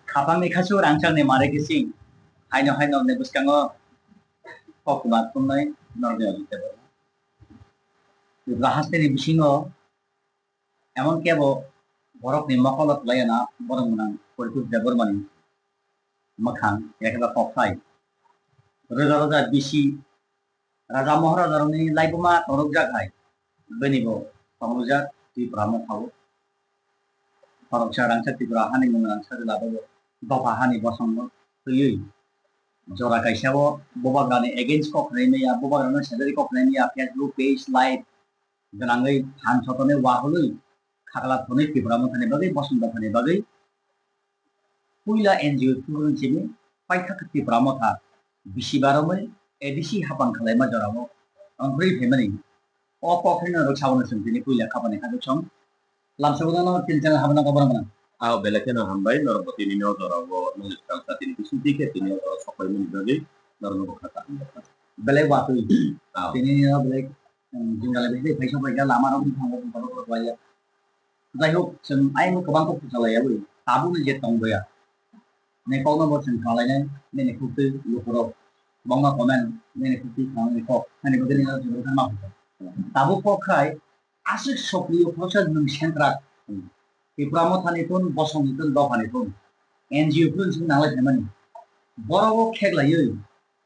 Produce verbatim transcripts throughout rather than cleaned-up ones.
Khapangni khasu rangchakni mare kising, haino haino ni bwskango kok kwma thumnai norokni ojite bo. Tripura hasteni bisingo emon kebo borokni mokolo twlaiya na borok mwnang Poritok Debbarmani mwkhang ekla kok hai. Roja roja bisi Raja Maharajarokni laibuma torokjak hai, bini bo tongrijak Tripura motha o. Khoroksa rangchak Tripura hani mung rangchak labo dopha hani bosongo twiwi jora kaisa o bubagrani against kok khlai maya, bubagrano sajari kok khlai maya, Facebook page live gwnangwi phan sotoni wahului khakla thonwi Tripura mothani bagwi, bosong dophani bagwi puila N G O phunukjini paithak Tripura motha bisi baromwi A D C hapang khwlaima jorao wngwi phaimani. O kok haino rwk sabono chwng tini puila khapani khajuksong lamsao no tin channel habna kobor mana. Ao belai kheno hambai norok bo tini no jorao nungni swkang sa tini bising twi khe tini o jorao sokoi mani bagwi norok no bo kha kaham. Belai watwi. Ao. Tini no belai Jingkala bisi phai sok phaikha, lama rok bwskango bwskango rok rwlaiya. Jai hok, chwng ayang kwbang kok kwchalaiya bwi, tabukni je tongboya. Nai kokno bo chwng khalainai, nini khuktwi lukurok, kwbangma comment, nini khuktwi khalainai kok, hani bagwi nini rok jora ma phaikha. Tabuk kok khai, aswk sokliyo process nwng sentrak. Tripura mothani thun, bosongni thun, dophani thun. N G O phun chwng nanglai phaimani. Borok o kheklaiwi,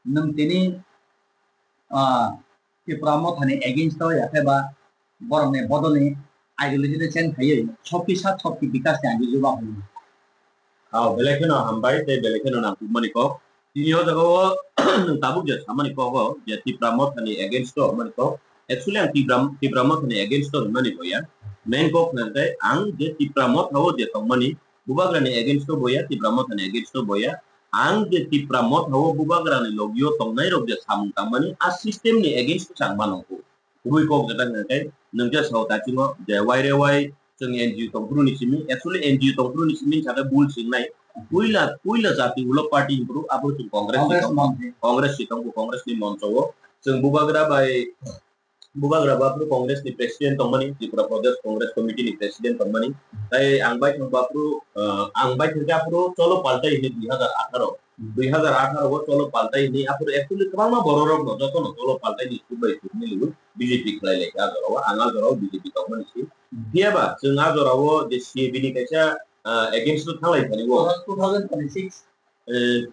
nwng tini, ah, Tripura mothani against o ya khe ba borokni bodolni ideology no change khaiwi sokki sak sokki bikas ni ideology o bahai. Ao, belai kheno hambai tei belai kheno nangkukmani kok. Tini o jaga o nwng tabuk je samani kok o je Tripura mothani against o hwnmani kok. Actually ang Tripura, Tripura mothani against o hwnmani bo ya. Main kok hwnka khe ang je Tripura motha o je tongmani Bubagrani against o bo ya, Tipra Mothani against o bo ya. Ang je Tipra Motha o Bubagrani logio tongnai rok je samung tangmani, a system ni against o se ang ma nongkho. Kubui kok jeta hwnka khe, nwng je sao tachingo je wai re wai chwng N G O tongphuru ni simi, actually N G O tongphuru ni simi sakhe bul singnai. Puila, puila jati ulo party hwnphuru aphuru chwng Congress ni Congress tong-, monchi. Congress si tongkho, Congress ni moncho o. Chwng Bubagra bai Bubagra bo aphuru Congress ni president tongmani, Tripura Pradesh Congress Committee ni president tongmani. Tai ang bai thang bo aphuru, ah, ang bai thang khe aphuru Cholo Paltai hinwi dui hazar atharo. Dui hazar atharo o Cholo Paltai hinwi aphuru actually kwbangma borok rok no joto no Cholo Paltai ni sur bai sur miliwi B J P khlai lai kha a jora o. Ang a jora o B J P tongmani se. Phiya ba chwng a jora o je C A B ni kaisa, ah, against o thang lai thani o. Two thousand twenty-six. Eh,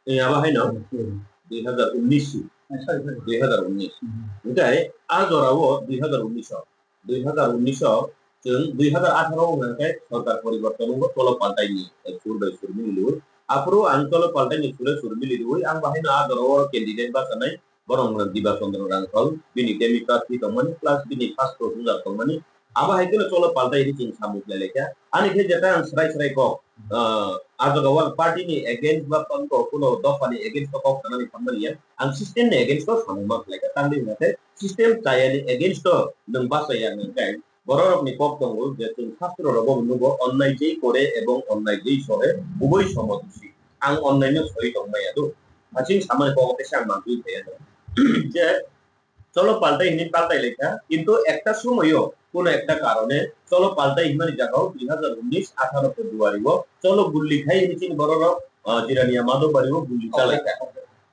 Eh, abo haino Hmm. dui hazar unis. Ah, sorry, sorry. Dui hazar unis. Hmm. Hwnkhe a jora o dui hazar unis o, dui hazar unis o chwng dui hazar atharo o hwnkhe sorkar poriborton wngkha, Cholo Paltai ni, eh, sur bai sur mili rwi. Aphuru ang Cholo Paltai ni sure sur mili rwi, ang bahaino a jora o candidate bachanai, borok wngkha Diba Chandra Rangkhol, bini demi prarthi tongmani, plus bini first passenger tongmani. Abo hai kheno Cholo Paltai hinwi chwng samung khlai lai kha. Ani khe jeta ang srai srai kok, ah, a jaga o ang party ni against ba tongkho, kuno dopha ni against o kok sanani thangmani ya. Ang system ni against o samung ma khlai kha. Tangwi hwnka khe system chaya ni against o nwng bachaya hwnka khe borok rok ni kok tongo je chwng shastro rogo nugo, "Onnai jei kore ebong onnai jei sohe, uboi somo doshi." Ang onnai no soi tong maya do. Haching samani kok khe ang mantwi thaya do. Je Cholo Paltai hinwi paltai lai kha, kintu ekta somoio kuno ekta karone Cholo Paltai hinmani jagao dui hazar unis atharo February o Cholo gulli khai hinwi chini borok rok, ah, Jirania Madhobari o gulli chalai kha.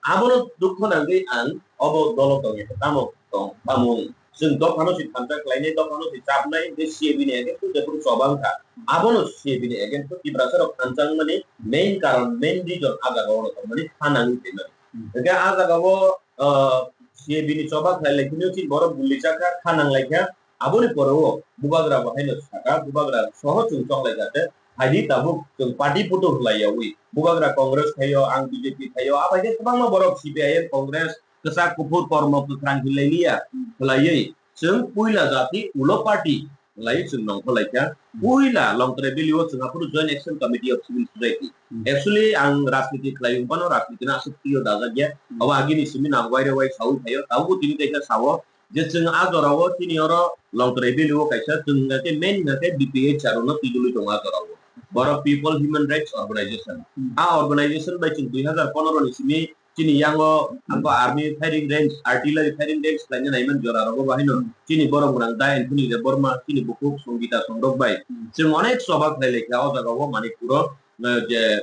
Abono dukho nangwi ang obo dolo tongya khe tamo tong, tamo wng. Chwng dophano se thansa khlainai, dophano se chapnai, hwnkhe C A B ni against o jephuru choba wngkha, abono C A B ni against o Tiprasa rok thansa wngmani main karon, main reason a jaga o tongmani kha nangwi tongmani. Hwnkhe a jaga o, ah, C A B ni choba khlai lai phano chini borok gulli chakha, kha nang lai kha. Aboni pore o Bubagra bo haino saka, Bubagra soho chwng chok lai kha khe, phaidi tabuk chwng party puto khlai yaui. Bubagra Congress thaio, ang B J P thaio, abai khe kwbangma borok C P I M, Congress, kwchak kuphur kormo kwkhrang hinlai liya, khlaiwi chwng puila jati ulo party lai chwng nongkhor lai kha. Puila Longtrai Valley o chwng aphuru Joint Action Committee of Civil Society. Hmm. Actually, ang rajniti khlai wng phano rajniti no aswk twiwi dajak ya. Hmm. Abo agini simi no ang waire wai saui phaio. Tabukbo tini kaisa sao je chwng a jora o chini oro Longtrai Valley o kaisa chwng hwnkha khe main hwnkha khe B P H R O no twidulwi tongo a jora o. Borok People Human Rights Organization. Hmm. A organization bai chwng dui hazar pondro ni simi Chini yango, hmm, ang bo army firing range, artillery firing range khlaina naiman jora rogo bahino. Hmm. Chini borok mwnang Da Anthony Debbarma, chini bukhuk Songita Songrok bai. Hmm. Chwng onek choba khlai lai kha o jaga o Manipur o. eh, je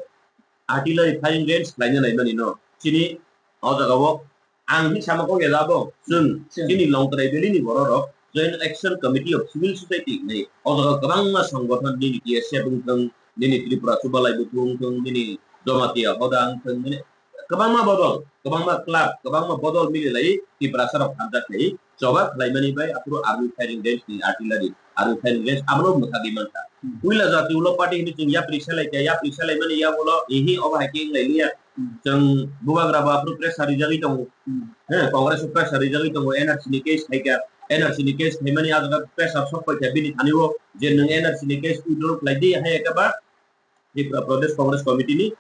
artillery firing range khlaina naimani no. Chini o jaga o ang hi sama kok ya jabo, chwng Chwng. chini Longtrai Valley ni borok rok Joint Action Committee of Civil Society hinwi o jaga kwbangma songgothon nini T S F wng thwng, nini Tripura Chubalai Buthu wng thwng, nini Jamatia Hoda wng thwng, nini kwbangma bodol, kwbangma club, kwbangma bodol mili lai Tiprasa rok hamjak lai choba khlaimani bai aphuru army firing range ni artillery, army firing range abono mwthagwi mankha. Hmm. Puila jati ulo party hinwi chwng yapri selai khe, yapri selaimani yagulo ihi obo hai khe wng lai liya. Hmm. Chwng bubagra bo aphuru pressure rijagwi tongo. Hmm. He, Congress o pressure rijagwi tongo, N R C ni case khaikha, N R C ni case khaimani ah jaga pressure sok paikha bini thani o je nwng N R C ni case withdraw khlai di, hai khe ba Tripura Pradesh Congress Committee ni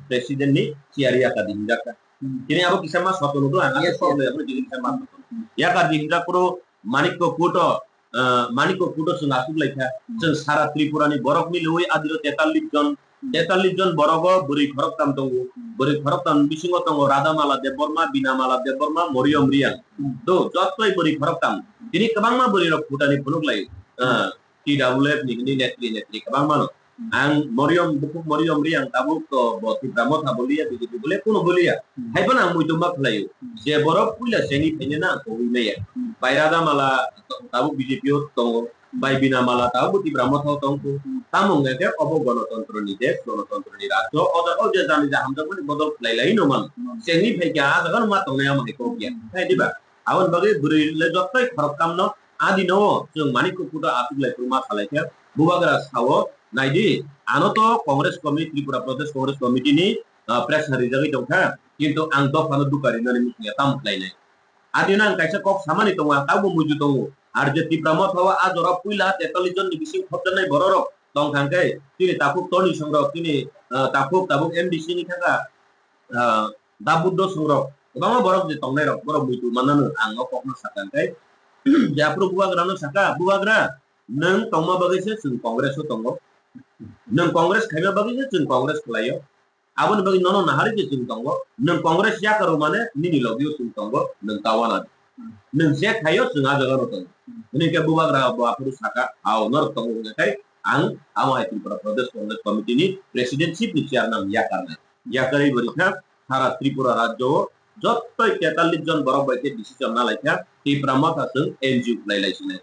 President ni chair yakar di hinjak kha. Hmm. Tini abo kisa ma soto nugo, ang Yes, abo yes. Abo kisa ma soto. Hmm. Yakar di hinjak phuru Manikko Kuto, ah, Manikko Kuto chwng asuk lai kha. Hmm. Chwng sara Tripura ni borok milwi adiro tetallis jon, Hmm. tetallis jon borogo bwrwi khoroktam tongo. Hmm. Bwrwi khoroktam bisingo tongo Radhamala Debbarma, Binamala Debbarma, Moriyom Riyang. Hmm. Do, jotoi bwrwi khoroktam. Tini kwbangma bwrwi rok phutani phunuk lai. Ah, T W F ni hwnwi netri netri kwbangma no. Hmm. Ang Moriyom, bukhuk Moriyom Riyang tabuk to bo Tipra Motha boliya, B J P boliya, kuno boliya. Hmm. Hai phano ang muitu ma khlaio. Hmm. Je borok puila seni phainai na ang kogwi maya. Hmm. Bai Radhamala tabuk B J P o tongo. Hmm. Bai Binamala tabuk Tipra Motha o tongo. Hmm. Tamo wngkha khe obo gonotontro ni desh, gonotontro ni rajyo. O jaga o je jani ja hamjakmani bodol khlai lai no mano. Hmm. Seni phai khe ah jaga no ma tongnai amo hai kok ya. Hmm. Hai diba? Aboni bagwi bwrwi le jottoi khoroktam no adi no chwng Manikko Kuto asuk lai phuru ma salai khe bubagra sao naidi, ano to Congress Committee, Tripura Pradesh Congress Committee ni, ah, pressure rijagwi tongkha, kintu ang dophano duka rinani muchungya tamo khlainai. Adi no ang kaisa kok samani tongo, ang tabukbo muitu tongo. Ar je Tipra Motha o a jora puila tetallis jon ni bising khopjaknai borok rok tongkha hwnkhe, chini takhuk Toni Songrok, chini, ah, takhuk tabuk M D C ni thangkha, ah, Da Buddho Songrok, kwbangma borok je tongnai rok, borok muitu mannano ang o kokno sakha hwnkhe, je aphuru bubagrano sakha, "Bubagra, nwng tongma bagwi se chwng Congress o tongo, nwng Congress khaima bagwi se chwng Congress khlaio, aboni bagwi nono naharwi se chwng tongo, nwng Congress yakarwi mane nini logi o chwng tongo, nwng ta wana di." Nwng je khaio, chwng ah jaga no tongo. Hwnwi khe bubagra bo aphuru sakha, "Ao, norok tongo wngkha khe ang amo hai Tripura Pradesh Congress Committee ni president ship ni chair no ang yakarnai." Yakarwi bo rikha, sara Tripura rajyo o jottoi tetallis jon borok bai khe decision na lai kha, Tipra Motha chwng N G O khlai lai sinai.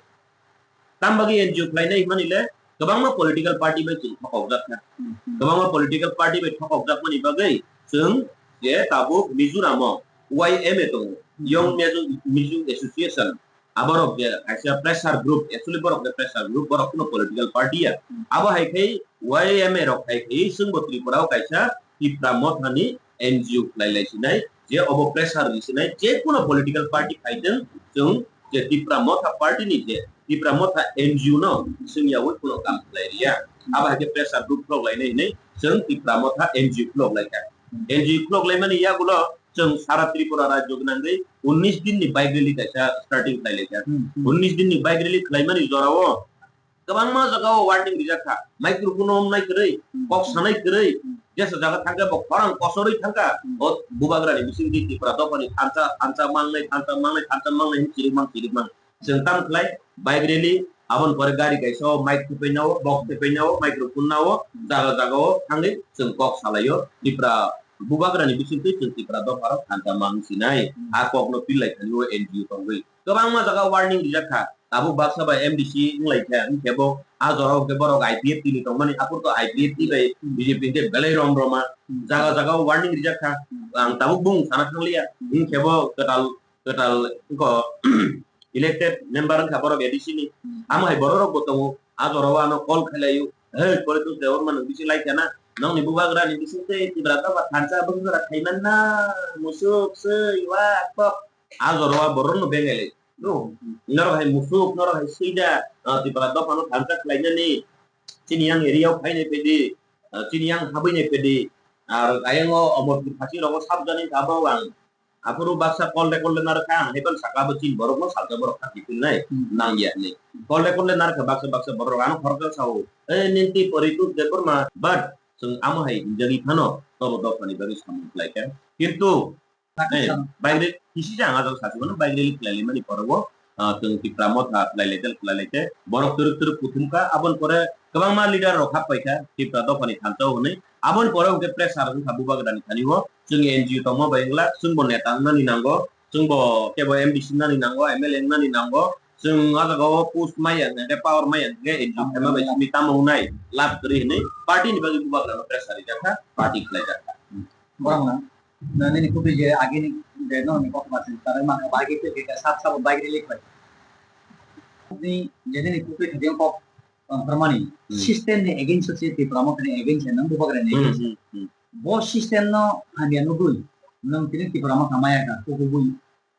Tam bagwi N G O khlainai hwnmani le kwbangma political party bai chwng thokokjak kha. Hmm, hmm. Kwbangma political party bai thokokjakmani bagwi chwng je tabuk Mizoram o Y M A tongo, Hmm. Young Mizo, Mizo Association. Aborok je kaisa pressure group, actually borok je pressure group, borok kuno political party ya. Hmm. Abo hai khai Y M A rok hai khai chwngbo Tripura o kaisa Tipra Motha ni N G O khlai lai sinai, je obo pressure ri sinai, je kuno political party phaitwng, chwng je Tipra Motha party ni je Tipra Motha N G O no chwng yaui kuno kam khlai riya. Abo hai khe pressure group khulok lainai hinwi chwng Tipra Motha N G O khulok lai kha. N G O khulok laimani yagulo chwng sara Tripura rajyo gwnangwi unnish din ni bike rally kaisa starting khlai lai kha. Hmm, hmm. Unnish din ni bike rally khlaimani jorao kwbangma jagao warning rijak kha, microphone o omnai kwrwi, Hmm. kok sanai kwrwi, Hmm. jesa jaga thangkhe bo khorang kosorwi thangkha, Hmm. o bubagrani bisingtwi Tipra dophani thansa, thansa mangnai, thansa mangnai, thansa mangnai hinwi chirikmang, chirikmang. Chwng tam khlai, bike rally, aboni pore gari kaisa o mic thupaina o, box thupaina o, microphone na o, Hmm. jaga jaga o thangwi chwng kok salaio, Tipra bubagrani bisingtwi chwng Tipra dopharok thansa mang sinai, Hmm. a kokno pillai thani o N G O tongwi. Kwbangma jaga warning rijak kha, tabuk baksa bai M D C wng lai kha, wng khe bo a jora o khe borok I P F T ni tongmani, aphuru to I P F T bai B J P hwnkhe belai rom roma, Hmm. jaga jaga o warning rijak kha, Hmm. ang tabuk bung sana thang liya, Hmm. wng khe bo kwtal, kwtal wngkha elected member wngkha borok A D C ni, Hmm. amo hai borok rok bo tongo, a jora o ano call khlai laio, "Hey, Politus Debbarma nwng bisi lai kha na, nokni bubagra ni bising tei Tipra dopha thansa bwswk jora khai man na, musuk, swi, wa, kok." A jora o borok no bengai lai. No, norok hai musuk, norok hai swida, ah, Tipra dophano thansa khlainani, chini yang area o phainai phaidi, ah, chini yang habwinai phaidi, ar ayang o Omorpur Phasing rogo sabjani kha bo ang. Aphuru baksa call record le narwkha ang, hai phano saka bo chini borok no salsa borok kha kiphilnai Hmm. nangya hinwi. Call record le narwkha baksa baksa borok ano khoroksa sao, "Eh, nini twi Politus Debbarma," but chwng amo hai hinjagwi phano tobo dophani bagwi samung khlai kha. Kintu Eh, bike rally, kisi jang ajak sasi mano bike rally khlai laimani porogo, ah, chwng Tipra Motha khlai lai khe, khlai lai khe, borok twrwk twrwk kuthum kha, aboni pore Kwbangma leader rok hap paikha Tipra dophani thansa o hwnwi. Aboni pore hwnkhe pressure wngkha bubagrani thani o, chwng N G O tongma bai wngla, chwngbo neta wngnani nango, chwngbo kebo M D C wngnani nango, M L A wngnani nango, chwng o jaga o post maya hwnkhe, power maya hwnkhe N G O khaima bai simi tamo wngnai, lab kwrwi hwnwi party ni bagwi bubagrano pressure rijak kha, party khlai jak kha. Borok no, no, nini kubui je agini je no ni kok ma sin tarai ma ka bagi te ke sap sap bagi ri lik bai. Ni je nini kubui khajeng kok, um, permani Hmm. system ni against se Tipra Motha ni against se nang bubagra ni Hmm, against. hmm, hmm. Bo system no hamya nugui nang tini Tipra Motha maya ka kubui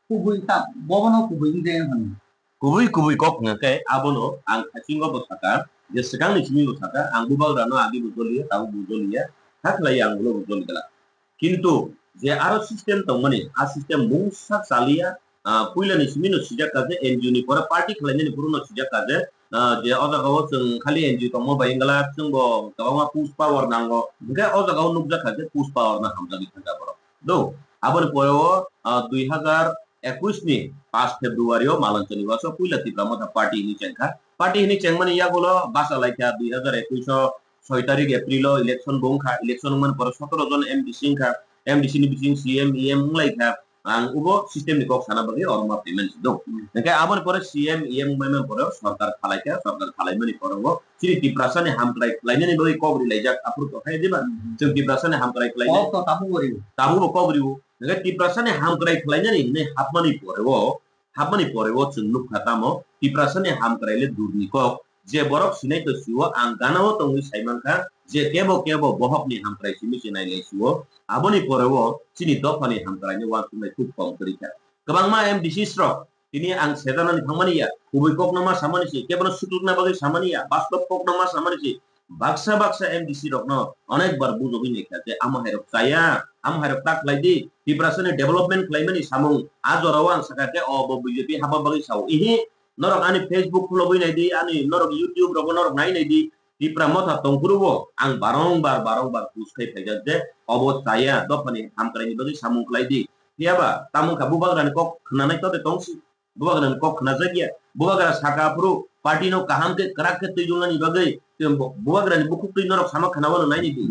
kubui ta bobo no kubui ni je han. Kubui kubui kok hwnkhe abono ang haisingo bo sakha, je swkangni simi bo sakha, ang bubagrano agi bo joliya, tabuk bo joliya, hakhlai ang ulo bo joli glak. Kintu je aro system tongmani, a system mungsa chaliya, ah, puilani simi no sijak kha je N G O ni pore party khlainani phuru no sijak kha je, ah, je o jaga o chwng khali N G O tongma bai wngla, chwngbo kwbangma push power nango, hwnkhe o jaga o nukjak kha je push power no hamjagwi thangkha borok. Do, aboni pore o, ah, dui hazar ekwis ni paanch February o Malanchani waso puila Tipra Motha party hwnwi chengkha. Party hwnwi chengmani yagulo basa laikha dui hazar ekwis o soi tarik April o election bo wngkha. Election wngmani pore sotoro jon M D C wngkha. M D C ni bising C M, E M wnglaikha. Ang ubo system ni kok sana bagwi oro ma payment si dong. Hmm. Hwnkhe aboni pore C M, E M wngmani pore sorkar khalaikha. Sorkar khalaimani pore o chini Tiprasa ni hamkrai khlainani bagwi kok rilaijak. Aphuru to khai diba? Hmm. Chwng Tiprasa ni hamkrai khlainai. Kok to tabuk bo rio. Tabuk bo kok rio. Hwnkhe Tiprasani hamkrai khlainani hwnwi hapmani poreo, hapmani poreo chwng nukha tamo Tiprasani hamkrai le durni kok, je borok sinai to sio, ang ganao tongwi saimankha je kebo kebo bohokni hamkrai simi se nailai sio, aboni poreo chini dophani hamkraini uansuknai khub kom kwrwi kha. Kwbangma M D Cs rok Tini ang sejanani thangmani ya, kubui kokno ma samani se, kebono suklukna bagwi samani ya, bastob kokno ma samani se. Baksa baksa M D C rokno onek bar bujogwi naikha je amo hairok chaya, amo hairok ta khlai di, Tiprasani development khlaimani samung, a jorao ang sakha khe o bo B J P hapma bagwi sao. Ihi, norok ani Facebook khulogwi nai di, ani norok YouTube rogo norok nai nai di, Tipra Motha tongphuru bo ang barong bar, barong bar push khai phaijak je obo chaya, dophani hamkraini bagwi samung khlai di. Phiya ba, tamo wngkha bubagrani kok khwnanai tode tongsi. Bubagrani kok khwnajak ya. Bubagra saka aphuru party no kaham khe kwrak khe twijlnani bagwi tei bu-, bubagrani bukhuk twi norok sama khwnawano naini di.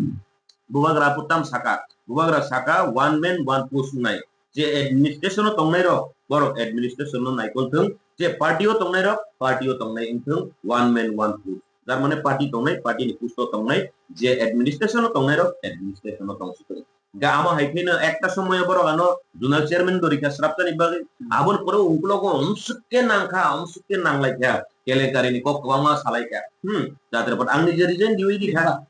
Bubagra aphuru tam saka. Bubagra saka one man one post wngnai. Je administration o tongnai rok, borok administration no naikol thung. Je party o tongnai rok, party o tongnai wngthung, one man one post. Jar mane party tongnai, party ni post o tongnai. Je administration o tongnai rok, administration o tongsi thung. Ga amo hai phino ekta somoyo borok ano zonal chairman bo rikha srapjani bagwi. Aboni pore uklogo omswk khe nangkha, omswk khe nanglaikha. Kelenkari ni kok kwbangma salaikha. Hmm, jatra pot ang nije resign diwi dikha.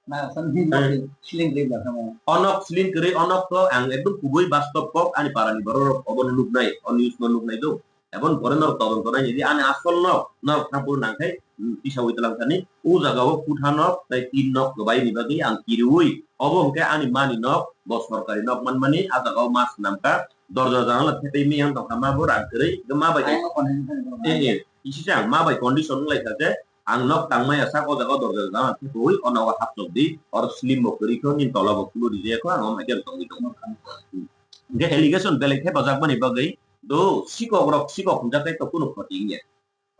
Na, san hin Hmm. Sling ri ba kamo. Onok sling kwrwi, onok to ang ekdom kubui bastob kok ani parani borok rok obo nuknai, o news no nuknai do. Eboni pore norok todonto nainai di, ani asol nok, norok thangphuru nangkhai, mm, tisaui twlang thani, o jaga o kutha nok tei tin nok kwbai ni bagwi ang kiriui, obo hwnkhe ani mani nok, bo sorkari nok manmani, a jaga o ma swnamkha, dorja janala thepui miyang tongkha, ma bo rang kwrwi, hwnkhe ma bai Ayang no condition thani borok eh, nangya. Eh, isi se ang ma bai condition wnglaikha je, ang nok tangmaya sak o jaga o dorja janala thepui, o nogo hapchok di, oro slim bo kwrwi kho, nini tola bo kulu rijaya kho, ang omo hai khe tongwi tongo. Hwnkhe allegation belai khe bajakmani bagwi, Do, sikok rok sikok hwnjak khe to kunu khoti wngya.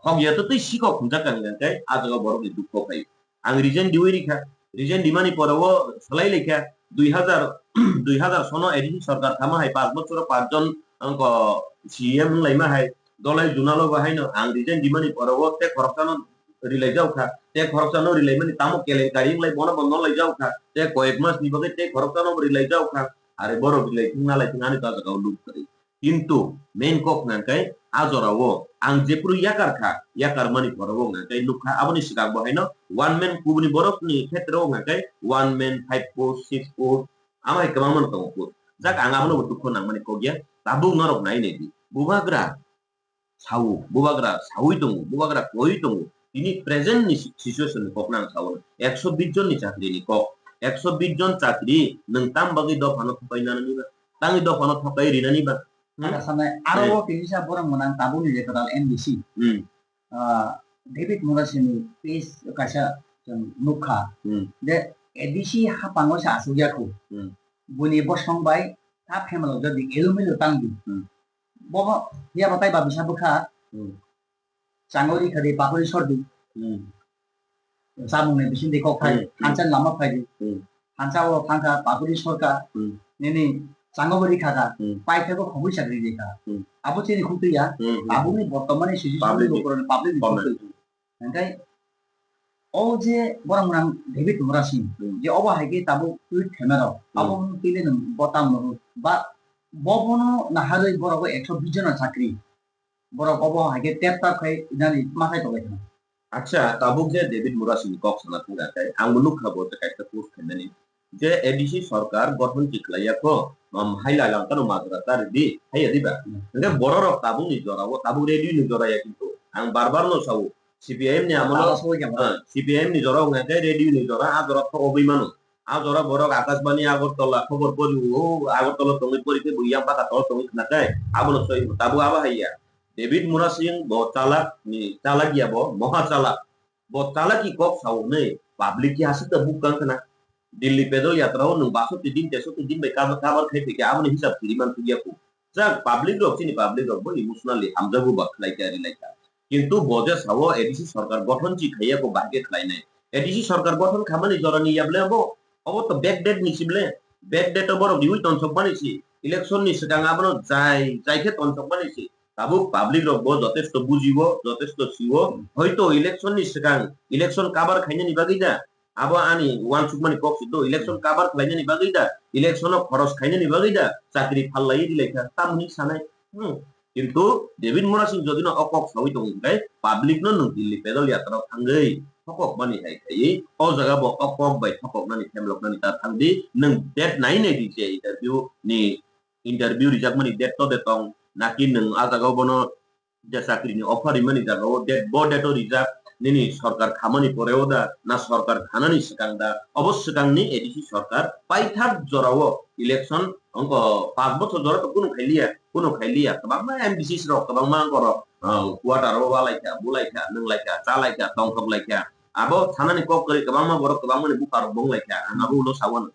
Khok ya to tei sikok hwnjak kha hwnjak khe a jaga borok ni dukho khai. Ang resign diwi rikha. Resign dimani pore o salai laikha. Dui hazar, dui hazar sono A D C sorkar thama hai panch bochor o panch jon angko C E M wnglaima hai. Dolai junalo bo haino ang resign dimani pore o tei khoroksano rilai jaukha. Tei khoroksano rilaimani tamo kelenkari wnglai bono bo nolai jaukha. Tei koyek mas ni bagwi tei khoroksano bo rilai jaukha. Are borok rilai thung nalai thung ani to a jaga o luk kwrwi. Kintu main kok hwnka khe a jora o ang jephuru yakar kha, yakar mani pore o hwnka khe nukha aboni swkang bo haino one man kubuni borok ni khetre o hwnka khe one man five post, six post, amo hai kwbangma no tongo post. Jak ang abono bo dukho nangmani kok ya, tabuk norok nai nai di. Bubagra sao, bubagra saui tongo, bubagra koi tongo. Tini present ni si-, situation ni kok no ang sao. Ekso bis jon ni chakri ni kok. Ekso bis jon chakri nwng tam bagwi dopha no thopai nani ba? Tangwi dopha no thopai rinani ba? Hmm? Ada sanai, aro Eh. O kisa borok mwnang tabuk ni electoral M D C. Hmm. Ah, David Murasini page kaisa chwng nukha. Hmm. Je A D C hapango se asuk ya khu. Hmm. Buni bosong bai ta family o jadi elu melu tang di. Hmm. Bo, bo, ya batai ba bisa bwkha. Hmm. Changori khadi pakori sordi. Hmm. Chamung ni bising de kok phai, Hmm, hmm. Hansa lama phai di. Hmm. Hansa o thangkha, paguri sorkha, Hmm. nini chango bari khakha, Hmm. pai thebo khogwi chakri di kha. Hmm. Abo chini khutui ya, Hmm, hmm. Tabukni bortomani situation Public ni. Public ni Comment. Khutui. Hingkai o je borok nang David Murasing, Hmm. je obo hai khe tabuk tweet khaima rok, Hmm. abo tile nang botam no ba bo bono naharwi borok o ekso bis jona chakri. Borok obo hai khe tep tap khai nani ma khai tongwi thang. Acha, tabuk je David Murasing ni kok sana thangkha khe, ang bo nukha bo je kaisa post khainani. Je A D C sorkar gothon chi khlaiya kho, um, hai lai lang kano majra ta ridi, hai ya diba? Hmm. Hingke borok rok tabuk ni jora o, tabuk radio ni jora ya kintu. Ang bar bar no sao, C P I M ni amolo, Tala soi khe ba? Ah, C P I M ni jora wngkha khe radio ni jora, a jora thok obwi mano. A jora borok Akashbani Agartala khobor pori o, Agartala tongwi pori khe bo yang baka tolo tongwi khna khe, abono soi tabuk abo hai ya. David Murasing bo chalak ni, chalak ya bo, moha chalak. Bo chalaki kok sao hwnwi public ki aswk ta bukang khna. Delhi pedal yatra o nwng basoti din, tesoti din bai cover, cover khai phaikha, aboni hisab siri man thukya kho. Chak public rok, chini public rok bo emotionally hamjago ba khlai kha, ri lai kha. Kintu bo je sao A D C sorkar gothon chi khaiya kho, bahai khe khlainai. A D C sorkar gothon khamani jorani ya ble bo, obo to backdate ni si ble. Backdate o borok riwi tonsok mani si. Election ni swkang abono jai, jai khe tonsok mani si. Tabuk public rok bo jotesto bujiwo, jotesto siwo. Hoito election ni swkang, election cover khainani bagwi da. Abo ani uansukmani kok si do, election cover khlainani bagwi da, election o khoros khainani bagwi da, chakri phal lai di lai kha, tamoni sanai. Hmm. Kintu David Murasing jodi no o kok sawi tongo hwnkhe public no nwng Delhi pedal yatra o thangwi thokok mani hai khaiwi o jaga bo o kok bai thokok nani themlok nani ta thang di, nwng date nai nai di je interview ni interview rijak mani date to de tong, naki nwng a jaga o bono je chakri ni offer rimani jaga o date, bo date o rijak, nini sorkar khamani pore o da, na sorkar khanani swkang da, obo swkang ni A D C sorkar paithak jora o election ongko panch bochor jora to kunu khailiya, kunu khailiya, kwbangma M D Cs rok kwbangma borok, ah, quarter o wa lai kha, bu lai kha, nwng lai kha, cha lai kha, tongthok lai kha, abo thanani kok kwrwi kwbangma borok kwbangma ni bupha rok bung lai kha, ang abo ulo sawan.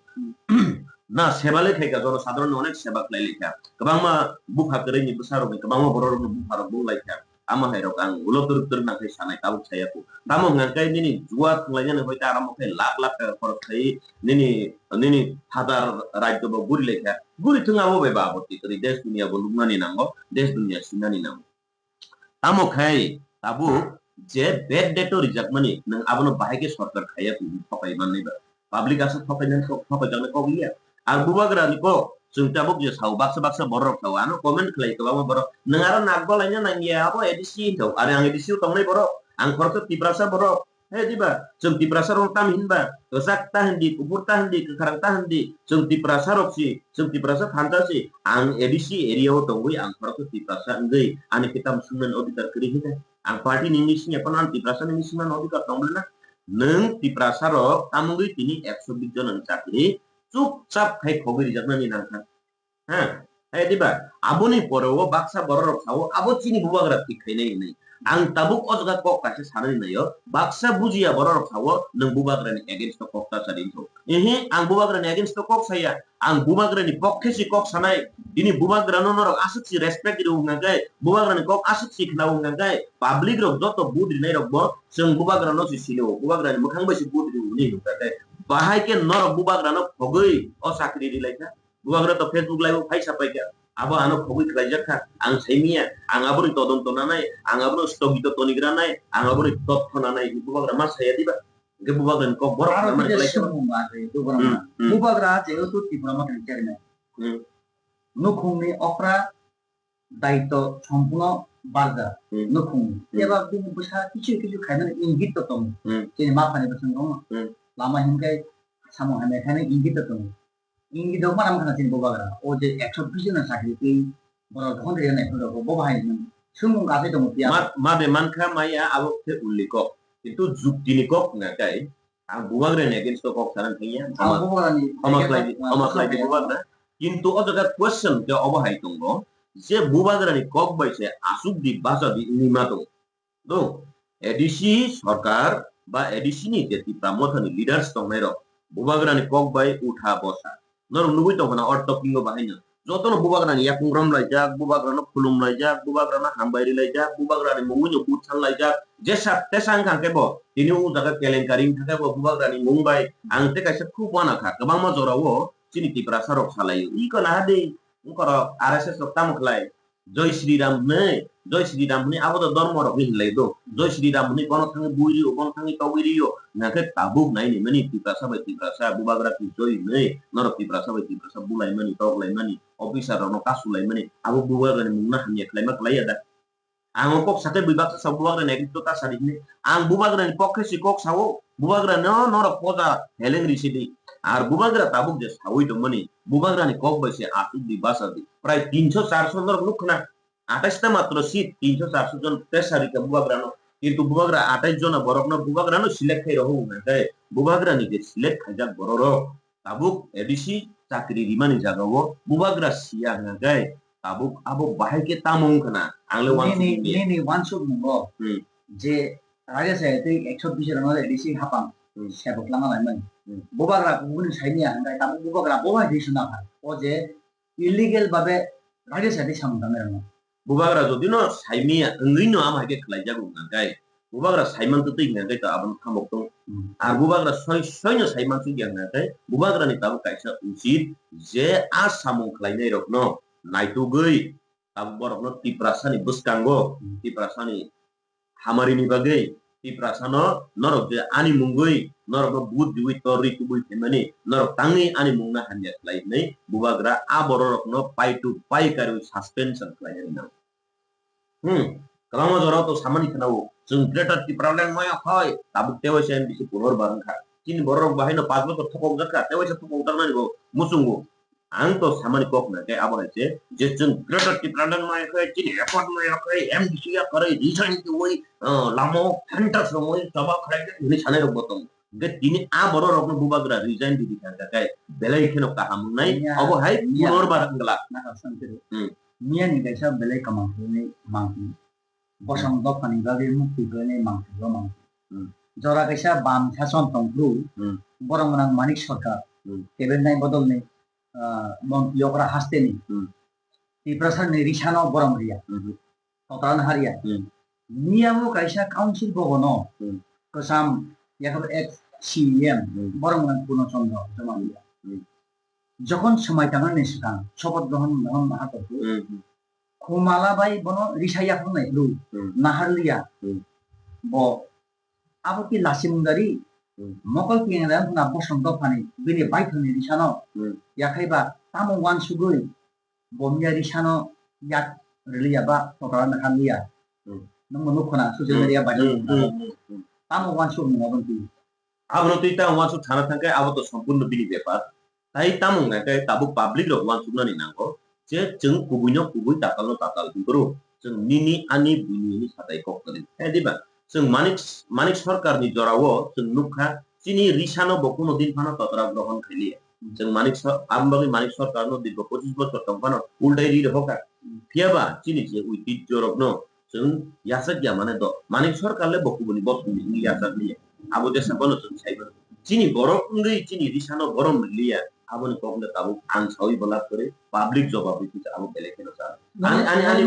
Na, seba le khaikha, jono sadharon ni onek seba khlai laikha. Kwbangma bupha kwrwi ni bwsa rok ni, kwbangma borok rok ni bupha rok bung laikha. Amo hai rok ang ulo twrwk twrwk nang khai sanai, tabuk saya kho. Tamo hwnkha khe nini jua thwnglainani hoite aramo khe lakh lakh taka khorok khai nini, nini phatar rajyo bo guri laikha. Guri thwng abo bai ba aboti kwrwi, desh duniya bo luknani nango, desh duniya sinani nango. Tamo khai tabuk je bad date o rijakmani, nwng abono bahai khe sorkar khaiya twi thokai mannai ba. Public aswk thokai nang kok, thokai jaknai kok liya. Ang bubagra ni kok, chwng tabuk je sao, baksa baksa borok sao, ano comment khlai kwbangma borok. Nwng aro nak balaina nangya, abo A D C hinthok, are ang A D C o tongnai borok, ang khoroksa Tiprasa borok. He diba, chwng Tiprasa rok tam hinba, kwchak ta hindi, kuphur ta hindi, kwkhrang ta hindi, chwng Tiprasa rok si, chwng Tiprasa thansa si, ang A D C area o tongwi ang khoroksa Tiprasa wngwi ani kitab swngnani odhikar kwrwi hinka. Ang party ni wngwi singya phano ang Tiprasa ni wngwi swngnani odhikar tong bwlana. Nwng Tiprasa rok tamungwi tini ekso bis jona ni chakri chupchap khai khogwi rijaknani nangkha. Ha, hai diba? Aboni pore o baksa borok rok sao, abo chini bubagra thik khainai hinwi. Ang tabuk o jaga kok kaisa sanani naio, baksa bujiya borok rok sao, nwng bubagra ni against o kok ta sadi wngkho. Ehe, ang bubagra ni against o kok saya, ang bubagra ni pokhe si kok sanai. Bini bubagra no norok aswk si respect rw hwnkha khe, bubagra ni kok aswk si khna hwnkha khe, public rok joto vote rinai rok bo chwng bubagra no si sino, bubagra ni mwkhang bai si vote rw hwnwi hwnkha khe, bahai khe norok bubagra no khogwi o chakri ri lai kha. Bubagra to Facebook live o phai sapai kha. Abo ano khogwi khlaijak kha. Ang saimiya, ang aboni todonto nanai, ang abono stogito tonigra nai, ang aboni totho nanai, bubagra ma saya diba? Hingke bubagra ni kok borok aro khlaimani kisa khlai kha. Sumung ba se, bubagra Hmm, ma. Hmm. Bubagra jehetu Tipra Motha ni chairman. Hmm. Nukhung ni okra daityo sompuno barja. Hmm. Nukhung ni. Hmm. Eba bini bwsa kichu kichu khaimani ingit to tongo. Hmm. Chini ma phani bwswng tongo. Hmm. Lama himkai samung hamya khaimani ingit to tongo. Ingit rok ma nang khna chini bubagra. O je ekso bis jona chakri twi borok dokhon rwya nai phano rok bo bahai nwng sumung kathai tongo phiya. Ma, ma de mankha maya abo khe ulni kok. Kintu jukti ni kok wngkha khe ang bubagra ni against o kok sana thangya. Ang bubagra ni khoma against khlai di, o khoma khlai di bubagra. Kintu o jaga question khe obo hai tongo je bubagra ni kok bai se asuk di bacha di wngwi ma tongo. Do, A D C sorkar ba A D C ni je Tipra Motha ni leaders tongnai rok, bubagra ni kok bai utha bosa. Norok nugui tong khna, or talking o bahai no. Jotono bubagrani yakung romlaijak, bubagrano khulumlaijak, bubagrano hambai rilaijak, bubagrani mungwino bujsanlaijak. Jesa tesa wngkha khe bo tini o jaga kelenkari wngkha khe bo bubagrani mung bai ang tei kaisa khub uanakha. Kwbangma jorao chini Tiprasa rok salaio, "Iko naha de, wngkorok R S S rok tamo khlai? Joi Shri Ram hwnwi, Joi Shri Ram hwnwi abo to dormo rokni hinlai do. Joi Shri Ram hwnwi bono thangwi bui rio, bono thangwi togwi rio." Hwnkhe tabuk nai ni mani Tiprasa bai Tiprasa, bubagra twi joi hwnwi norok Tiprasa bai Tiprasa bulaimani, toklaimani, officer rokno kasulaimani, abo bubagrani mungno hamya khlaima klaiya da? Ang o kok sakhe bui baksa sa bubagrani ekdom ta sadi hwnwi. Ang bubagrani pokhe si kok sao, bubagrano norok poja heleng ri sidi. Ar bubagra tabuk je saui tongmani, bubagrani kok bai se asuk di basa di. Prai tinso charso norok nuk khna. Atais ta matro seat, tinso charso jon pressure rikha bubagrano. Kintu bubagra atais jona borokno bubagrano select khai rohor hwnkhe bubagrani je select khaijak bororok tabuk A D C chakri rimani jagao bubagra siya hwnkhe tabuk abo bahai khe tamo wngkha na? Ang le wansuk nini, nini wansukmungo Hmm. je raja se tei ekso bis rano A D C hapang Hmm. sebok lama laimani. Hmm. Bubagra kubuni saimanya hwnkhe tabuk bubagra bo hai ri suna kha. O je illegal babe raja se tei samung tangwi rwno. Bubagra jodi no saimanya wngwi no ama hai khe khlaijago hwnkhe, bubagra saiman twtwi hwnkhe to abono thamok tong. Hmm. Ar bubagra soi soi no saiman sukya hwnkhe bubagrani tabuk kaisa uchit je a samung khlainai rokno naitugwi tabuk borokno Tiprasani bwskango, Hmm. Tiprasani hamarini bagwi Tiprasano norok je ani mungwi norokno vote riwi torwi tubui phaimani, norok tangwi ani mungno hamya khlai hwnwi bubagra a bororokno pai to pai karwi suspension khlainani nango. Hmm, kwbangma jorao to samani khwnao, chwng Greater Tipraland maya khai, tabuk tewaisa M D C punorbar wngkha. Chini bororok bahaino panch bochor thokokjak kha, tewaisa thokokjaknani bo muchungo. Ang to samani kok hwnkhe abo hai se, je chwng Greater Tipraland maya khai, chini record maya khai, M D C ya kwrwi, resign twiwi, ah, lamo phantas romwi choba khlai hwnwi sanai rok bo tongo. Hwnkhe tini a bororokno bubagra resign rwdi kha khe belai kheno kaham wngnai, Miya, obo hai miya. Punorbar wngla. Naka sangkhe. Hmm. Miya ni kaisa belai kamang khe mangphi. Bosong dophani bagwi mukti khlainai mangphi o mangphi. Hmm. Jora kaisa bam sason tongphuru, Hmm. borok gwnang Manik Sarkar, Hmm. kebeng nai bodolni, ah, montri okra hasteni. Hmm. Tiprasani risano borom riya. Hmm. Total hariya. Hmm. Miyamo kaisa council bogono Hmm. kwcham yakhar ex C E M Hmm. borok gwnang Purno Chandra joma riya. Hmm. Jokhon swmai tangnani swkang sopoth grohon mohon maha tongphuru. Hmm. Khumala bai bono risa yaphang nai phuru Hmm. naharliya. Hmm. Bo abo ki lasimung dari Hmm. mokol kiyang rang khna bosong dophani bini baithoni risano Hmm. yakhai ba tamo wansugwi bo miya risano yak rwliya ba totala naharliya. Hmm. Nungbo nukhuna social Hmm. media bai Hmm. Hmm. Hmm. Hmm. Tamo wansukmung abo twi. Abono twi tamo wansuk thana thangkhe abo to sompurno bini bepar. Tai tamo hwnkhe tabuk public rok wansuknani nango je chwng kubuino kubui tatalno tatal hinphuru chwng nini ani buini hwnwi satai kok kwrwi. Hai diba? Chwng Manik, Manik Sarkarni jorao chwng nukha chini risano bo kuno din phano totra grohon khailiya. Chwng Manik Sar-, aboni bagwi Manik Sarkarno dirgo pochis bochor tong phano ultai ri rohorkha. Phiyaba chini je oitijorokno chwng yachak ya mane do. Manik Sarkar le bo kubuni bosongni hwnwi yachak liya. Abo jesa bono chwng sai mano. Chini borok wngwi chini risano borom liya. Aboni kokno tabuk ang saui belak kwrwi public jobab rwkhe abo belai kheno cha. Ani, ani, ani,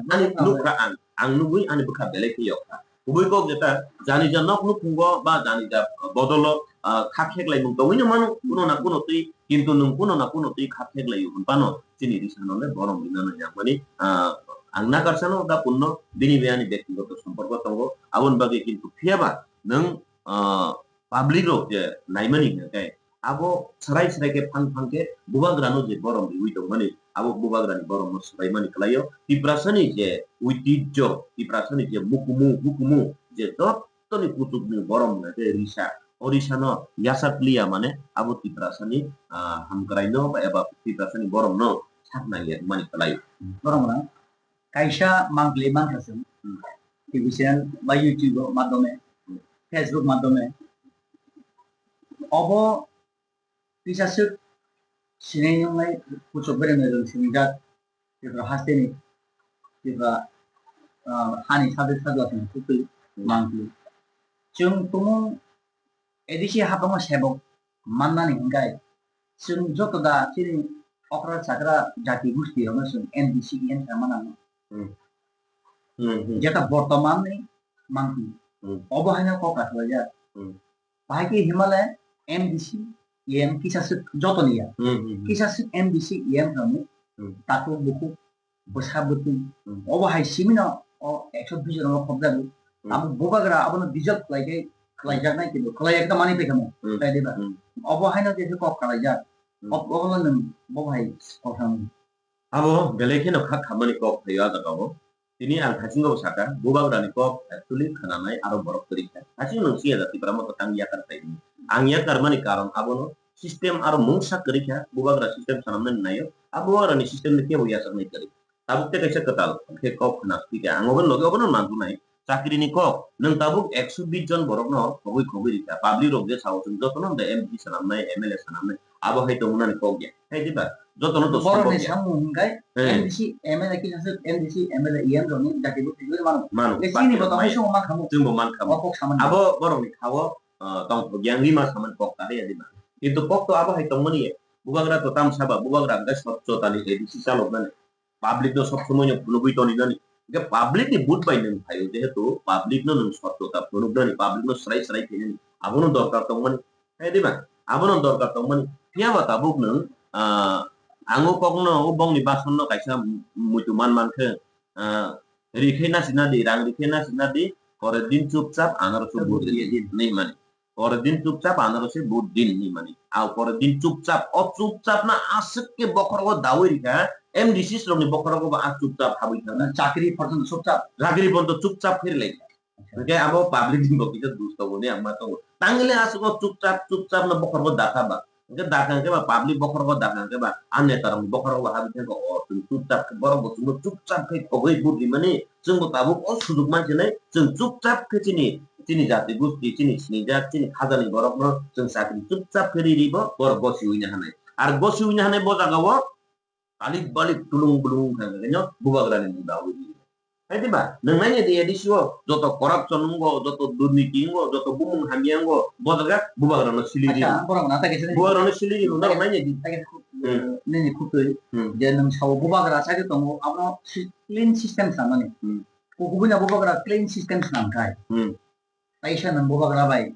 ani nukha ang, ang nugwi ani bwkha belai khe yokha. Kubui kok jeta janija nok nukhungo ba janija bodolo, ah, kha kheklaimung tongwino mano, kuno na kuno twi, kintu nwng kuno na kuno twi kha kheklaio hwnphano chini risano le borom rinano yakmani, ah, ang nakarsano da punno bini bai ani bektigoto somporko tongo, aboni bagwi kintu phiyaba nwng, ah, public rok je naimani hwnkhe abo swrai swrai khe phang phang khe bubagrano je borom riwi tongmani, abo bubagrani boromno swraimani kwlaio. Tiprasani je oitijjo, Tiprasani je mukumu, hukumu, je jottoni kuchukni borom hwnkhe risa, o risano yachak liya mane abo Tiprasani, ah, hamkraino ba eba Tiprasani boromno sak nangya mani kwlaio. Boromrang kaisa mangpili mankha chwng Hmm. T V channel ba YouTube o madhyome, Hmm. Facebook madhyome. Obo kisa swk sinai nungnai kuchuk beremni rwng sinijak Tripura hasteni, Tripura, ah, hani sajwk sajwk ni kwtwi Hmm. mangpili. Chwng tumung A D C hapango sebok mannani hwnkhe chwng joto da chini okra chakra jati gusti rokno chwng M D C E M kha mano. Hmm. Hmm, hmm. Jeta bortoman ni mangphi. Hmm. Obo haino kok kathwlaijak. Hmm. Bahai khe himale M D C E M kisa swk joto ni ya. Hmm, hmm, hmm. Kisa swk M D C E M rokni Hmm. takhuk bukhuk bwsa bwtwi. Hmm. Obo hai simino o ekso bish jona khobjago. Hmm. Abo bubagra abono dissolve khlai khe khlaijaknai kintu khlaijakna mani paikha mo. Hmm. Khlai diba? Hmm. Obo haino je kok khlaijak. Hmm. Ob-, obo nwng bo hai kok thang. Abo belai kheno kha khamani kok phaio a jagao. Tini ang hachingbo saka, bubagrani kok actually khnanai aro borok kwrwi kha. Haching nwng siya jati Tipra Motha tang yakar khlai. Ang yakar mani karon abono system aro mungsa kwrwi kha, bubagra system sanamnani naio, a bubagrani system ni kebo yachaknai kwrwi. Tabuk tei kaisa kwtal khe kok khna phika, ang obo logi obono manthunai. Chakrini kok, nwng tabuk ekso bish jon borokno khogwi khogwi rikha. Public rok je sao chwng jotono de M P sanamnai, M L A sanamnai, abo hai tongmani kok ya. Hai diba? Jotono to borokni sombok ya. Samung hwnkhe Eh. M D C, M L A kisa se M D C, M L A, E M rokni jati bo twiwi mano. Mano. Hwnkhe chini bo tongmani somo mankhamu. Chwngbo mankhamu. O kok samani. Abo borokni khao, ah, tongthok yang rima samani kok kahai ya diba? Kintu kok to abo hai tongmani ya. Bubagra to tamsa ba, bubagra hwnkhe sot chotani A D C chaloknani. Public no sob somoi no phunugwi toni nani. Hwnkhe public ni vote bai nwng phaio, jehetu public no nwng sotota phunuk nani, public no srai srai khe nani. Abono dorkar tongmani. Hai diba? Abono dorkar tongmani. Phiya ba tabuk nwng, ah, ang o kok no, o bong ni bason no kaisa muitu man man khe, ah, ri khe nasi nadi, rang ri khe nasi nadi, pore din chupchap anaro so vote ri di, nai mani. Pore din chupchap anaro se vote din hinwi mani. Au pore din chupchap, o chupchap na aswk khe bokhorogo dawi rikha, M D C rokni bokhorogo bo a chupchap habwi thangkha. Chakri porjonto chupchap. Chakri porjonto chupchap khe rilai. Hwnkhe abo public ni bo kisa dusto bo ni ang ma tongo. Tangile aswk o chupchap, chupchap no bokhorogo dakha ba. Hwnkhe dakha hwnkhe ba public bokhorogo dakha hwnkhe ba a neta rokni bokhorogo bo habwi thangkha o chwng chupchap khe borok bo chwngno chupchap khe thogwi vote rimani. Chwngbo tabuk o sujuk mansinai, chwng chupchap khe chini, chini jati gusti, chini sinijak, chini khajani borokno chwng chakri chupchap khe ri ri bo borok gosi wina hanai. Ar gosi wina hanai bo jagao alik balik tulung bulung wngkha hwnkhe no bubagrani ni bagwi ri. Hai diba? Nwng naina di A D C o joto corruption wngo, joto durniti wngo, joto bumung hamya wngo, bo jaga bubagrano sili ri. Acha, borok na ta kisa bubagrano sili ri, norok naina di. Ta kisa khub, Hmm. Nini khub twi, Hmm. je nwng sao bubagra sai tongo, abono si-, clean system sanani. Hmm. Kubui na bubagra clean system swnam khai. Hmm. Kaisa nwng bubagra bai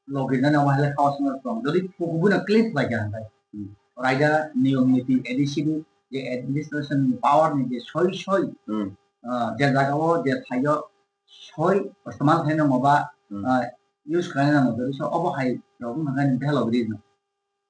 logirnani omo hai khe khawa swngo tong. Jodi kubui no clean khlai kha hwnkhe, Hmm. raida niyom niti A D C ni je administration ni power ni je soi soi, Hmm. ah, je jaga o je thaio soi, saman thaino mo ba, Hmm. ah, use khlaina mo jodi so obo hai rok wngkha khe nini belok ri no.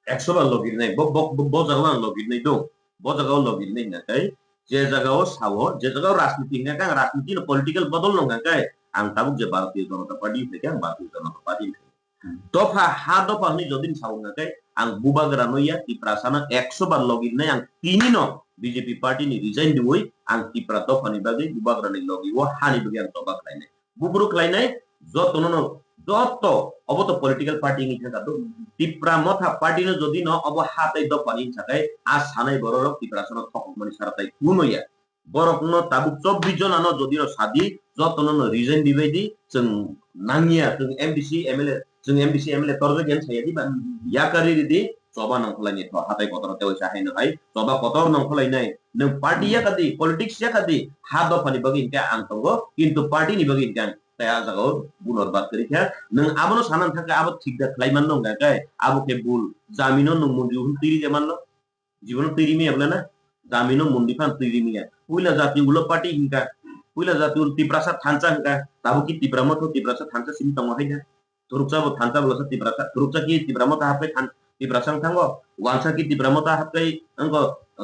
Ekso bar logirnai, bo, bo, bo, bo jagao ang logirnai do, bo jagao logirnai hwnkha khe, je jagao sao, je jagao rajniti hwnkha khe, ang rajniti no political bodol no hwnkha khe, ang tabuk je Bharatiya Janata Party hwnkha khe, ang Bharatiya Janata Party hwnkha. Hmm. Dopha, ha dopha hwnwi jodi sao hwnkha khe, ang bubagra no ya, Tiprasa no ekso bar logirnai, ang tini no B J P party ni resign riwi, ang Tipra dopha ni bagwi bubagra ni logi o, ha ni bagwi ang choba khlainai. Buburu khlainai, jotono no, joto, obo to political party wngwi thangkha do. Tipra Motha party no jodi no obo ha tei dopha ni wngkha khe, a sanai borok rok Tiprasa no thokmani sara tai kuno ya. Borok no tabuk chobbish jona no jodi no sadi, jotono no resign ribai di, chwng nangya, chwng M D C, M L A, chwng M D C, M L A torjak yan saya di ba. Yakari ridi, choba nongkholaini tho, hatai kotor tei waisa haino hai, choba kotor nongkholainai. Nwng party yakadi, politics yakadi, ha dophani bagwi hinkhe ang tongo, kintu party ni bagwi hinkhe ang tei ah jagao bunor bad kwrwi kha. Nwng abono sana thangkhe abo thik da khlai manno hwnkha khe, abo khe bul. Jamino nwng monjwi hwn twi rwja manno, jibono twi rimiya bwle na? Jamino monjwi phan twi rimiya. Puila jati ulo party hinkha, puila jati ulo Tiprasa thansa hinkha, tabuk ki Tipra Motha Tiprasa thansa simi tongo hai da? Thuruksa bo thansa bo lasa Tiprasa, thuruksa ki Tipra Motha hapkai than-, Tiprasa wng thango, wansa ki Tipra Motha hapkai wngko,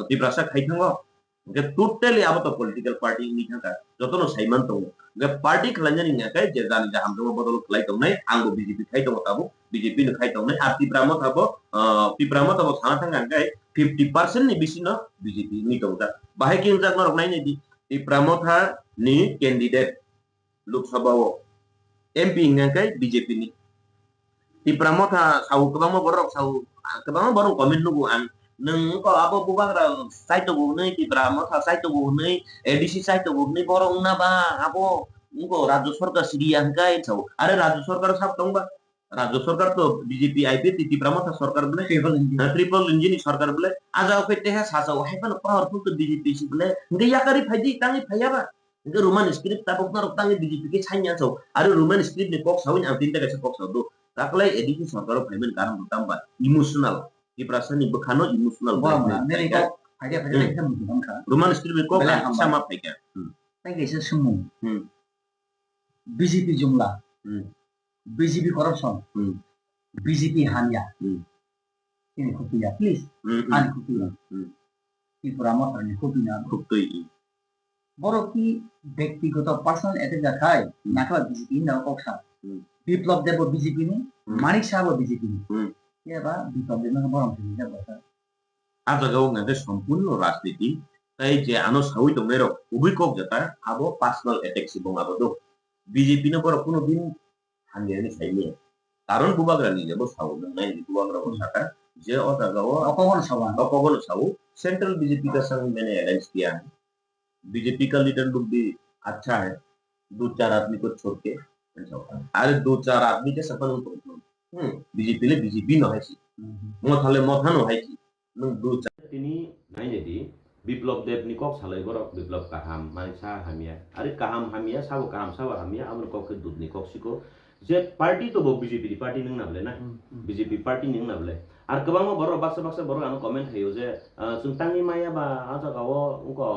Tiprasa khai thango. Hwnkhe totally abo to political party wngwi thangkha, jotono saiman tongo. Hwnkhe party khlainani hwnkha khe je jani je hamjakma bodol khlai tongnai, ang bo B J P khai tongo tabuk, B J P no khai tongnai, ar Tipra Motha bo, ah, Tipra Motha bo sana thangkha hwnkhe fifty percent ni bisino B J P wngwi tongjak. Bahai khe wngjak norok nainai di, Tipra Motha ni candidate Lok Sabha o M P hwnkha khe B J P ni. Tipra Motha sao kwbangma borok sao, kwbangma borok comment nugo ang. Nwng wngkha abo bubagra saitogo hwnwi, Tipra Motha saitogo hwnwi, A D C saitogo hwnwi borok wngna ba abo wngkha Rajya Sarkar siriya hwnkhe sao. Are Rajya Sarkar sab tongba? Rajya sarkar to B J P, I P F T, Tipra Motha sarkar bole, Triple engine. Ha, triple engine ni sarkar bole, a jaga khe teha sacha o hai phano powerful to B J P si bole, hingke yakari phaidi, tangwi phaiya ba? Hingke Roman script tabuk norok tangwi B J P khe sanya sao, aro Roman script ni kok sawi ang tinta kaisa kok sao do, taklai A D C sarkar o phaimani karon bo tamba emotional, Tiprasa ni bwkhano emotional Bo blackmail nini khaika. Kok phaidi phaidi Hmm. khe muchung kha. Roman script ni kok Belai ang hambai. Sama phaika. Hmm. Tei kaisa swngmung. Hmm. B J P jumla, Hmm. B J P corruption, Hmm. B J P hamya. Hmm. Chini khukui ya, please. Hmm, hmm. Ani khukui ya. Hmm. Tripura Motha ni khukui na. Khukui. Borok ki bektigoto personal attack ya khai, Hmm. nakha B J P ni kok sa. Hmm. Biplab Deb bo B J P ni, Hmm. Manik Saha bo B J P ni. Hmm. Ya ba Biplab Deb no borok ni jak ba sa. A jaga o hwnka khe sompurno rajniti, tei je ano sawi tongnairok kubui kok jata, abo personal attack se bung abo do. B J P no borok kuno din hamya hinwi sai maya. Karon bubagra ni je bo sao, nwng nai di bubagra bo Hmm. saka, je o jaga o O kok no sao ang. O kok no sao, central B J P ka sang mene alliance kiya. B J P ka leader look di, acha hai, do char aadmi ko chhod ke, are do char aadmi ke saka nung tong. Hmm, B J P le B J P no hai si. Hmm. Motha le motha no hai si. Nung do char. Tini nai nai di, Biplab Deb ni kok salai borok, Biplab kaham, Manik Saha hamya. Are kaham hamya, sabo kaham, sabo hamya, aboni kok khe dud ni kok siko. Je party to bo B J P ni party nung na bole na. Hmm, hmm. B J P party ni wng na bole. Ar kwbangma borok baksa baksa borok ano comment khaio je, ah, chwng tangwi maya ba, ah, jaga o wngko,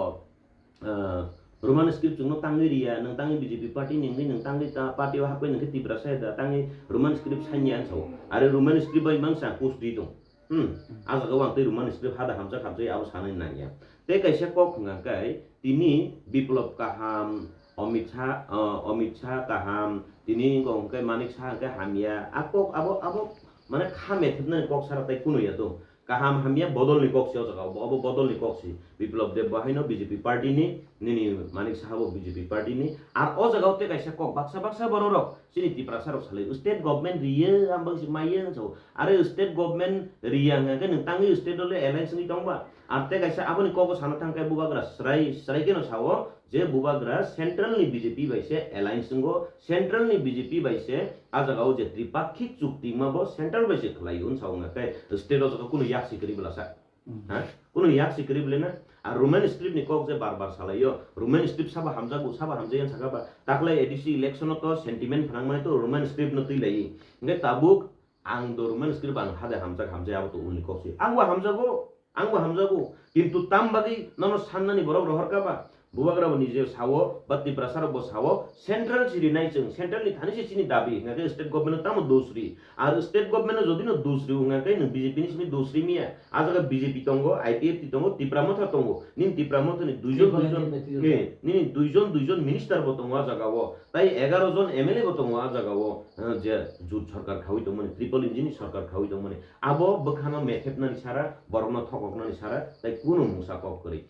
ah, Roman script chwngno tangwi riya, nwng tangwi B J P party ni wngwi nwng tangwi ta party o hapwi nwng khe Tiprasa da tangwi Roman script sanya ang sao. Are Roman script bai mang sa kus di tong. Hmm. Ah jaga o ang tei Roman script hada hamjak hamjak abo sanai nangya. Tei kaisa kok hwnka khe tini Biplab kaham, Amit Shah, ah, Amit Shah kaham, tini wngko hwnkhe Manik Saha hwnkhe hamya. A kok abo, abo mane kha methepnani kok sara tei kuno ya to. Kaham hamya bodol ni kok se o jaga o, bo-, obo bodol ni kok se. Biplab Deb bo haino B J P party ni, nini Manik Saha bo B J P party ni. Ar o jaga o tei kaisa kok baksa baksa borok rok chini Tiprasa rok salai state government riye, ang bangsi maiye wng sao. Are state government riya hwnka khe nwng tangwi state o le alliance wngwi tong ba? Ar tei kaisa aboni kok o sana thang khe bubagra srai srai kheno sao je bubagra central ni B J P bai se alliance wngo, central ni B J P bai se a jaga o je tripakhik chukti wngma bo central bai se khlai o wng sao hwnka khe state o jaga kunu yak si kwrwi bwlasa. Hmm. Ha? Kunu yak si kwrwi bwlai na? Ar Roman script ni kok je bar bar salai o, Roman script sabo hamjago, sabo hamjaya wng saka ba? Taklai A D C election o to sentiment phnang mani to Roman script no twi lai. Hwnkhe tabuk Ang do Roman script ang hade hamjak hamjaya abo to uni kok se. Ang bo hamjago, ang bo hamjago. Kintu tam bagwi nono sannani borok rohor ka ba? Bubagra bo nije sao, ba Tiprasa rok bo sao, central si rinai chwng, central ni thani se chini dabi, hwnka khe state government no tamo dos ri. Ar state government no jodi no dos ri, hwnka khe nwng B J P ni simi dos ri miya. A jaga B J P tongo, I P F T tongo, Tipra Motha tongo. Nini Tipra Motha ni duijon, Tipra duijon, ni Motha ni ni, nini duijon, duijon minister bo tongo a jaga o. Tai egaroh jon M L A bo tongo a jaga o, eh, je jut sarkar khaui tongmani, triple engine ni sarkar khaui tongmani. Abo bwkhano methepnani sara, borokno thokoknani sara, tai kunu mungsa kok kwrwi.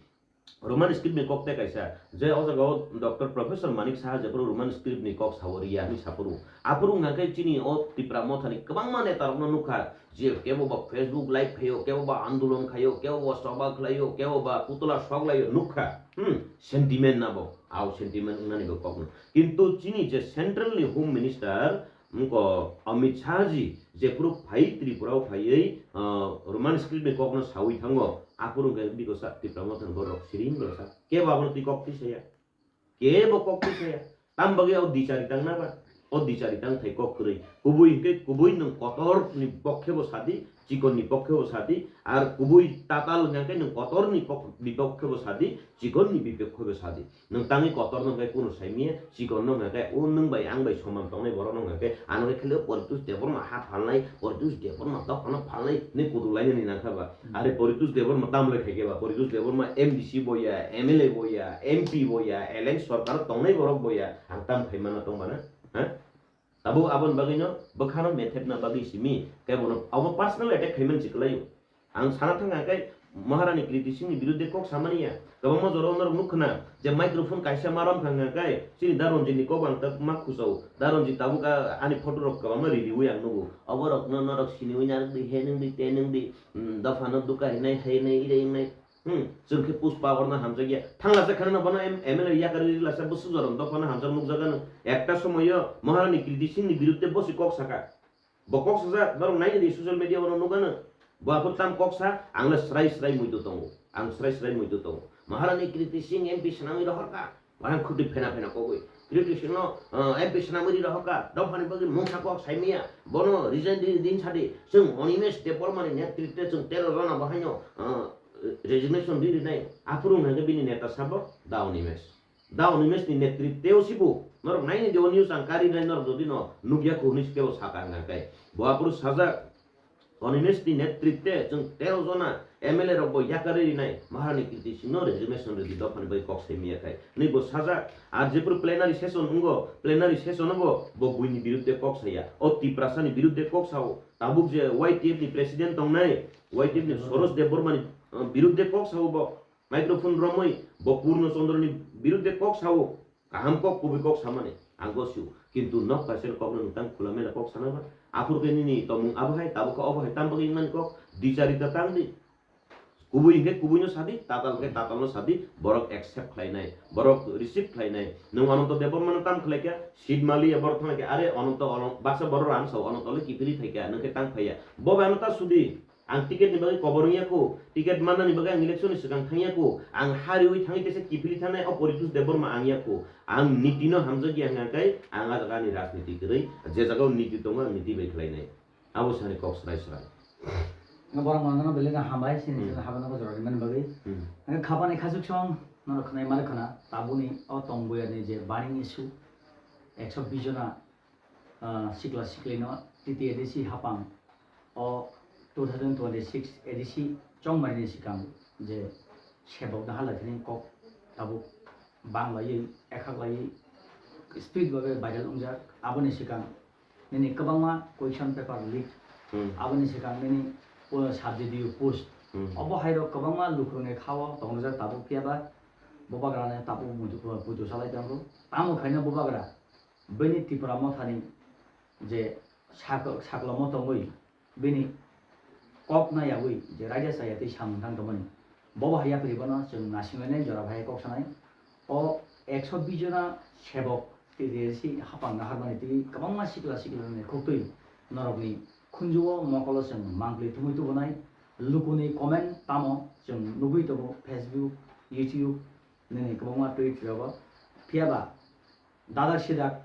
Roman script ni kok tei kaisa, je o jaga o Doctor Professor Manik Saha jephuru Roman script ni kok sao riya hinwi saphuru. Aphuru wngkha khe chini o Tipra Motha ni kwbangma neta rokno nukha, je kebo ba Facebook live khaio, kebo ba andolon khaio, kebo ba soba khlaio, kebo ba putula sok laio, nukha. Hmm, sentiment na bo, au sentiment wngnani bo kokno. Kintu chini je central ni Home Minister, wngkha Amit Shah ji, jephuru phai Tripura o phaiwi, ah, Roman script ni kokno saui thango, aphuru wngkha bikosa Tipra Motha ni borok siring borok sa. Kebo abono twi kok twi saya. Kebo kok twi saya. Tam bagwi o dichari tang na ba? O dichari tang thai kok kwrwi. Kubui hwnkhe kubui nwng kotor ni pokhe bo sadi, chikon ni pokhe bo sadi, ar kubui tatal hwnkhe nwng kotor ni pok-, bipokhe bo sadi, chikon ni bipokhe bo sadi. Nwng tangwi kotor no hwnkhe kunu sai miya, chikon no hwnkhe o nwng bai ang bai soman tongnai borok no hwnkhe ano khe khali o Poritos Debbarma ha phalnai, Poritos Debbarma dophano phalnai hinwi kutuk lainani nangkha ba. Hmm. Are Poritos Debbarma tamo le khaikhe ba? Poritos Debbarma M D C bo ya, M L A bo ya, M P bo ya, alliance sorkar tongnai borok bo ya, ang tamo khai mano tong ba na? Ha? Tabuk aboni bagwino bwkhano methepna bagwi simi, kebono abo personal attack khaimani se kwlaio. Ang sana thang khe Maharani Kriti Singh ni birudde kok samani ya. Kwbangma jora norok nuk khna je microphone kaisa marom thang khe chini Da Ranjit ni kok ang tak ma khusao. Da Ranjit tabuk a-, ani photo rok kwbangma ririwi ang nugo. Oborokno norok siniwi narwk di, he nwng di, te nwng di, mm, dophano duka hinai, hai nai, ire wngnai. Hmm, chwng khe Pushpa orna hamjakya. Thangla se khana bono M-, M L A yakarwi rila se bo sujaron dophano hamjak nukjagano. Ekta somoyo Maharani Kriti Singh ni birudde bosi kok saka. Bo kok sajak, norok naini di social media o nukgano. Bo aphuru tam kok sa, ang le srai srai muitu tongo. Ang srai srai muitu tongo. Maharani Kriti Singh M P swnamwi rohorkha. Bahai khwtwi phena phena kogwi. Kriti Singh no, ah, M P swnamwi rohorkha. Dophani bagwi mungsa kok saimaya. Bono resign di din sadi. Chwng Animesh Debbarma ni netritwe chwng tero jona bahaino, ah, resignation di rinai. Aphuru hwnkhe bini neta sabo da Animesh. Da Animesh ni netritweo sibo norok naini de o news ang kari nai norok jodi no nukya kho hwnwi se kebo saka hwnka khe. Bo aphuru sajak Animesh ni netritwe chwng tero jona M L A rok bo yakarwi rinai Maharani Kriti Singh no resignation rwdi dophani bai kok sai miya khai hwnwi bo sajak. Ar jephuru plenary session wngo, plenary session o bo bo buini birudde kok saya. O Tiprasa ni birudde kok sao. Tabuk je Y T F ni president tongnai, Y T F ni Soros Debbarma ni, uh, birudde kok sao bo. Microphone romwi bo Purno Chandra ni birudde kok sao, kaham kok, kubui kok samani ang gosio, kintu nok kaisa kokno nwtang khula mela kok sana ba. Aphuru khe nini tongmung abo hai, tabuk khe obo hai, tam bagwi wngmani kok, dicharita tang di. Kubui hinkhe kubui no sadi, tatal hinkhe tatal no sadi, borok accept khlainai, borok receive khlainai. Nwng Ananto Debbarma no tam khlaikha, seat maliya borok thanglaikha, are Ananto, Ananto, baksa borok rang sao, Ananto le kiphilwi thaikha, nwng khe tang phaiya. Bo bai ano ta sudi. Ang ticket ni bagwi kobor wngya kho, ticket manna ni bagwi ang election ni swkang thangya kho, ang ha riwi thangwi teisa kiphilwi thangnai o Poritos Debbarma ang ya kho. Ang niti no hamjakya hwnkha khe ang a jaga ni rajniti kwrwi, je jaga o niti tongo ang niti bai khlainai. Abo sani kok srai srai. Nga borok mano no belai no hambai, sini Hmm. sini habana ko jora rimani bagwi. Hmm. Nga khapani khasuk song, nono khwnai mare khwna, tabuni o tongboya ni je burning issue, ekso bish jona ah, sikla siklino T T A D C hapang o two thousand twenty-six A D C chongmani ni sikang je sebok da halaithani kok tabuk bang laiwi, ekhak laiwi, speed bai viral wngjak. Aboni sikang nini kwbangma question paper leak, Hmm. aboni sikang nini, uh, sub D D O post. Hmm. Obo hairok kwbangma lukurokni khao tongjak tabuk, phiya ba bubagrani tabuk muitu, puitu salai tongo. Tamo khaina bubagra bini Tipra Mothani je sak-, saklomo tongwi bini kok naiyawi je raida chaya tei samung tang tongmani, bobo hai yapri bono chwng nasinglai nai, jora bahai kok sanai. O ekso bish jona sebok tei je si hapang naharmani tei kwbangma sikla sikla ni khuktwi norokni khunjuo mokolo chwng mangpli thumwi tubunai. Lukuni comment tamo chwng nugwi tongo Facebook, YouTube, nini kwbangma tweet rogo. Phiya ba dadak sidak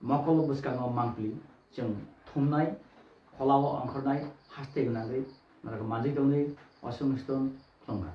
mokolo bwskango mangpli chwng thumnai, kholao ongkhornai, haste gwnangwi norok manjwi tongwi, oswk khulumkha.